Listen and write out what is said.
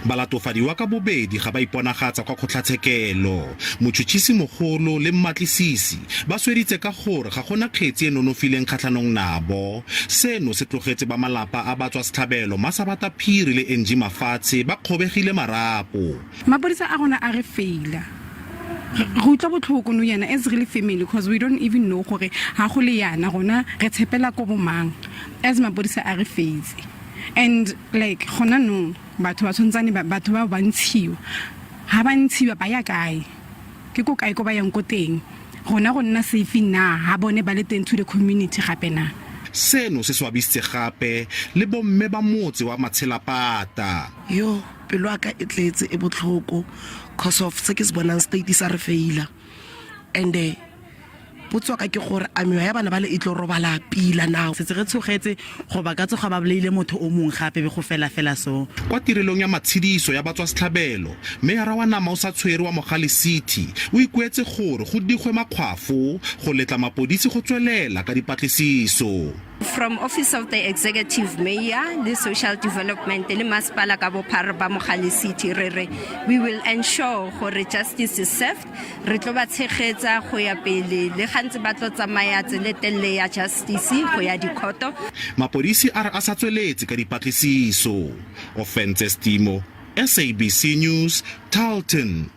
Balatofadiwa ka bobedi ga ba iponagatsa kwa kgotlatshekelo. Motšhotšhisimogolo le mmatlisisi ba sweditse ka gore ga gona kgetsi e nonofileng kgatlhanong nabo. Seno se tlogetse ba malapa a batswasetlhabelo Masabata Phiri le Angie Mafatshe ba kgobegile marapo. Mapodisa a rona a re faila. Re utlwa botlhoko nou yana as re le family cause we don't even know gore ha go le yana rona re tshepela ko bo mang as mapodisa a re faitse. And like gona nou batho ba tshwantsane batho bao ba ntshiwa. Ha ba ntshiwa ba ya kae? Ke ko kae ko ba yang ko teng? Rona go nna safe na ha bone ba le teng to the community gape na? Seno se swabisitse gape le bomme ba motse wa Matshelapata. Yo pelo ya ka e tletse e botlhoko cause of se ke se bonang, state sa re faila. And potso ka ke gore a mewa ya bana ba le e tlo robala pila now? Setse re tshogetse go ba ka tsoga ba bolaile motho o mongwe gape be go fela fela so. Kwa tirelong ya matshediso ya batswasetlhabelo, meyara wa nama o sa tshwere wa Mogale City o ikuetse gore go digwe makgwafo go letla mapodisi go tswelela ka dipatlisiso. From Office of the Executive Mayor le Social Development le masepala ka bophara ba Mogale City, re re we will ensure gore justice is served. Re tlo ba tshegetsa go ya pele le gantse ba tlo tsamaya tsele telele ya justice go ya dikhoto. Mapodisi a re a sa tsweletse ka dipatlisiso. Ofentse Stimo, SABC News, Tarlton.